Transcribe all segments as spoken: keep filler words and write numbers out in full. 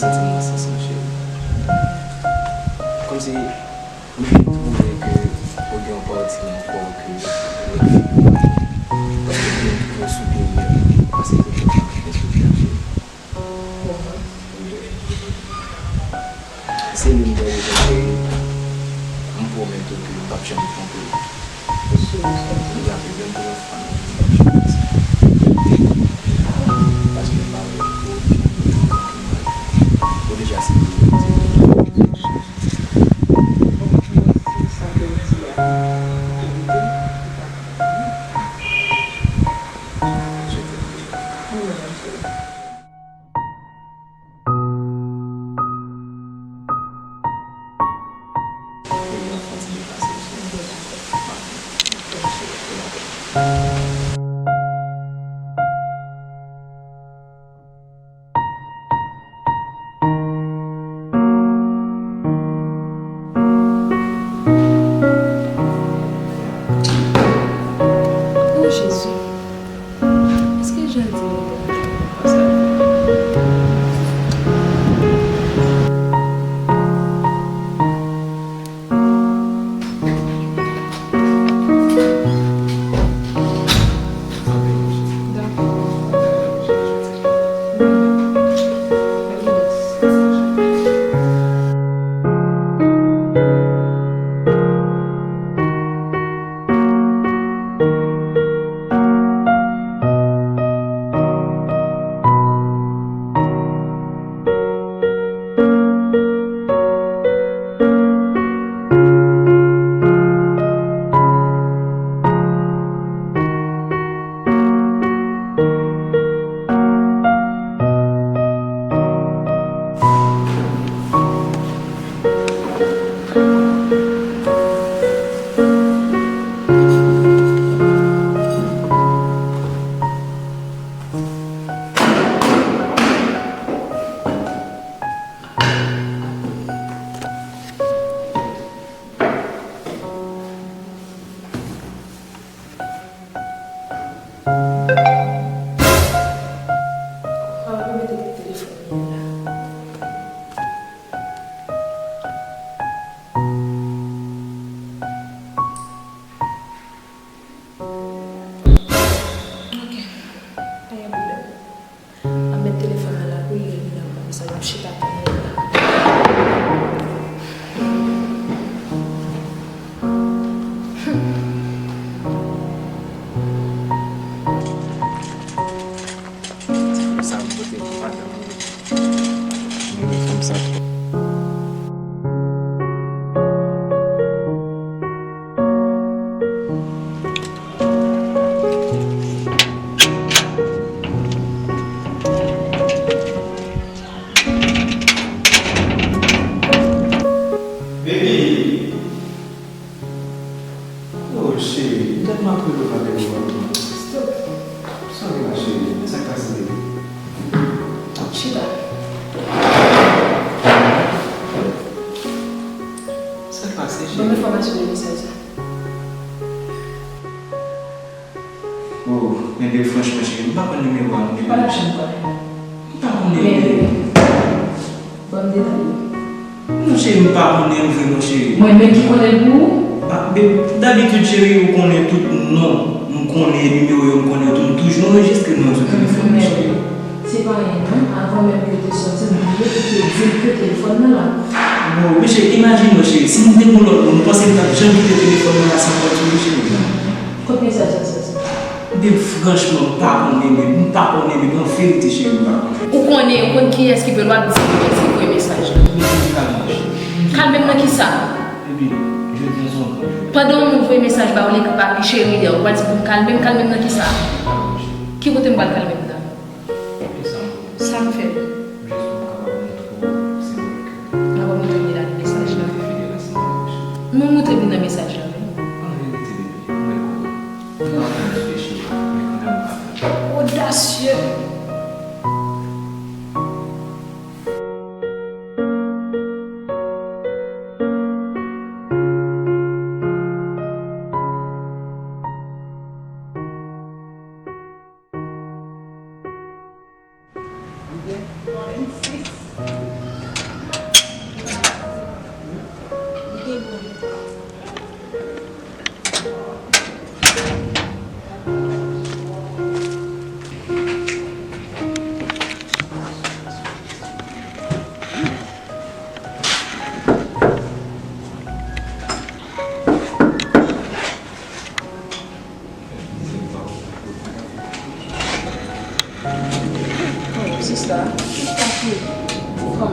Santi m nan sans lan, cheri. Kòmsi m vin twouve ke ou gen yon pati nan kò w ke lòt fi yo pa gen. Paske ou gen yon siperyè ki pase tout lòt la nan espri a, cheri. Se youn nan rezon ke m pwomèt ou ke m p ap janm twonpe w. Li raple menm pou yon fwa non, m p ap janm fè sa. Paske m pa wè okenn rezon pou m al. Ou deja se priyorite m. Oh, Jezi. Èske jan l di m li bon? Ok. Pa gen pwoblèm. M ap met telefòn nan la pou li, epi n ap konn sa, n ap chita tann li la. Sa m pote pou madanm ou. M renmen fanm sa twòp. Baby! Oh, cheri, m tèlman ap rele w pa te reponn mwen. Stop. Sòri la, cheri. Men sa k pase, baby? Chita. Sa k pase, cheri? Ban m enfòmasyon de mesaj sa. Oh, men babe, franchman, cheri, m pa konn nimewo a, m gen. M pa t ap janm konnen. M pa konnen, babe. Ban m detay yo. Non, cheri, m pa konnen l vre, non, cheri. Mwen menm ki konnen l pou ou? Ah, babe, dabitid, cheri, ou konnen tout non. M konnen nimewo yo, m konnen yo tou, m toujou anrejistre non yo sou telefòn mwen, cheri. Se pa anyen non, avan menm ke w te sòti, m bliye pou te di m ke telefòn nan la. Bon, mesye, imajine w, cheri, si m te gon lòt moun, ou panse m t ap janm kite telefòn nan la san pran sou li, cheri? Kot mesaj la sòti? Babe, franchman, m pa konnen, babe, m pa konnen, babe, an verite, cheri, m pa konnen. Ou konnen, ou konn kiyès ki vre, l w ap di m kiyès ki voye mesaj la. Kalme m nan kisa? Baby, jodi a se yon gran jou. Pandan yon moun voye mesaj ba ou, li ekri pa pi cheri a, ou pral di pou m kalme m, kalme m nan kisa? Ki kote m pral kalme m nan? Sa m fè? Jis pou m kapab montre w se mwen ke. N ap montre m li la nan mesaj la. Fidèl ansanm avèk ou. Nou montre m li nan mesaj la, wi. An verite, baby, mwen konnen. M pa konn reflechi, men kanmenm m pa fè. Odasye!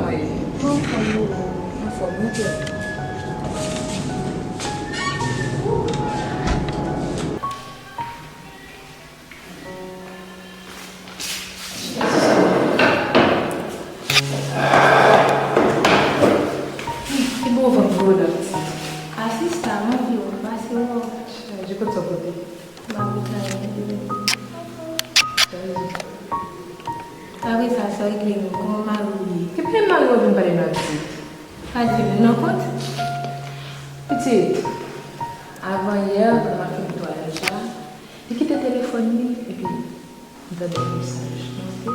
Mwen anfòm wi la, anfòm wi. Ki bon vant gwo dòt. A sista, m anvi wè w, pase wè w. Chaje, kot sa w pote? M ap retire li. Apre sa, sa regle menm, kòman mari w ye? Epi mari w vin pale m ap di. Pa di m non kont. Pitit, avan yè, pandan m ap fin netwayaj la, li kite telefòn li, epi m tande yon mesaj monte.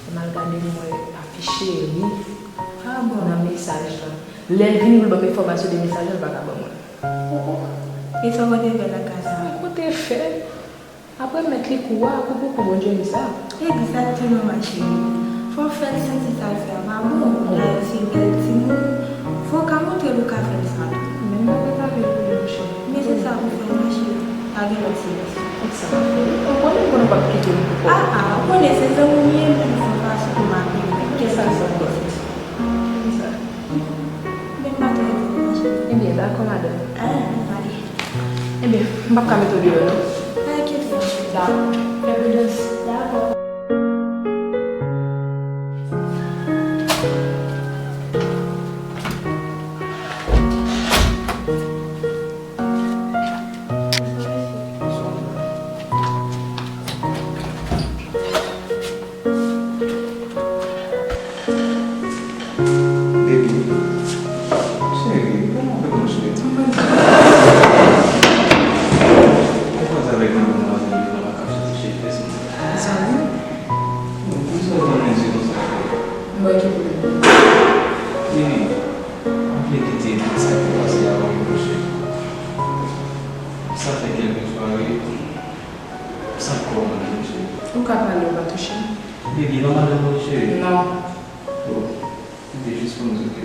Lè m al gade, m wè afiche li nan mesaj lan. Lè l vini pou l ban m enfòmasyon de mesaj lan, l pa ka ban mwen. Oh, oh. E sa w pote fè nan ka sa? Mwen pote fè. Apre m mèt li kou a, kou pou kou, Bondye di sa. Egzakteman, ma chérie. Fò w fè l santi sa l fè a pa bon. Dayè, se bèl timoun. Fò w ka montre l ou ka fè l sa tou. Men m pa prepare l pou li, monchè. Men se sa pou fè l, ma chérie. Pa gen lòt solisyon. Kòm sa m ap fè wi. Ou konnen m konnen w p ap kite m pou kò w. Ah, ah, ou konnen se zanmi m ye, men se yon fason pou m apiye mwen. Kèlkeswa kondisyon. Kisa? Men m pa trè di w, ma chérie. Ebyen, dakò, madanm. Ah, m ale. Ebyen, m p ap ka mete w deyò, non. Pa enkyete w. Dakò. Fè pridans. Dakò. Baby, cheri, kòman w fè konn cheri? Ou koze avèk yon demwazèl devan lakay cheri, cheri, fè sa. Zanmi? Wi, poukisa w tann mezye konsa, cheri? Mwen ki pwoblèm. Baby, m vle kite tout sa ki pase a, wi, cheri. Sa fè kèlke swa, wi. Sa k fè w manke m, cheri? Ou ka pale, ou pa touche m. Baby, e pa madanm mwen, cheri? Non. Oh, se te jis pou m di w ke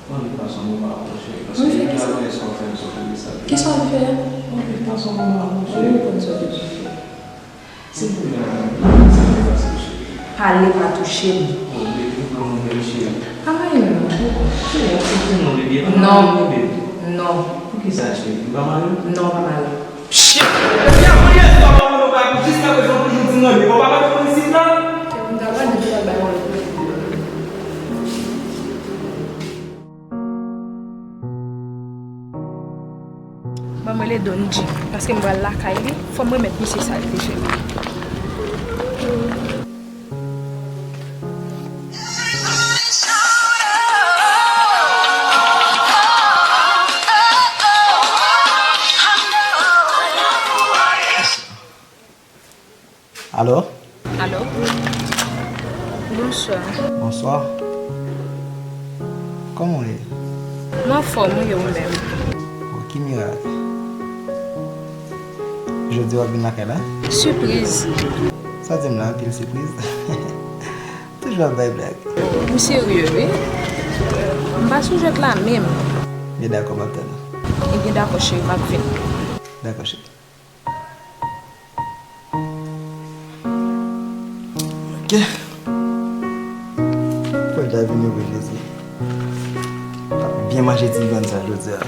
m anvi pase yon moman avè w, cheri. Paske depi apre sa w fè m sot nan sa. Kisa w vin fè a? M anvi pase yon moman avè w, cheri. Ou konn sa w bezwen fè. Silvouplè, sa fè pase, cheri. Pale, pa touche m. Oh, baby, ou pran mwen, cheri. Pa mare m non. Cheri, aksepte non, baby. E pa mare m non, baby. Non. Poukisa, cheri? M pa mare w? Non, pa mare m. Shit! Depi avan yè swa m ap mande w bagay pou jiskaprezan w toujou di m non, epi bon, pa mande moun isit la. Kè m ta pral di pou al bay yon lòt moun. Ban m rele Don G, paske m pral lakay li, fò m remèt misye sa l te fè m. Alo? Alo? Bonswa. Bonswa. Kòman w ye? M anfòm, wi, e ou menm? Oh, ki mirak! Jodi w ap vin lakay la? Sipriz. Sa w di m la, anpil sipriz? Toujou ap bay blag. Ou serye, wi? M pa sou jwèt la menm. Byen, dakò, m ap tann ou. Ebyen, dakò, cheri, m ap vin. Dakò, cheri. Ok. Fò l ta vini wi, mezanmi. Ap byen manje ti vyann sa jodi a.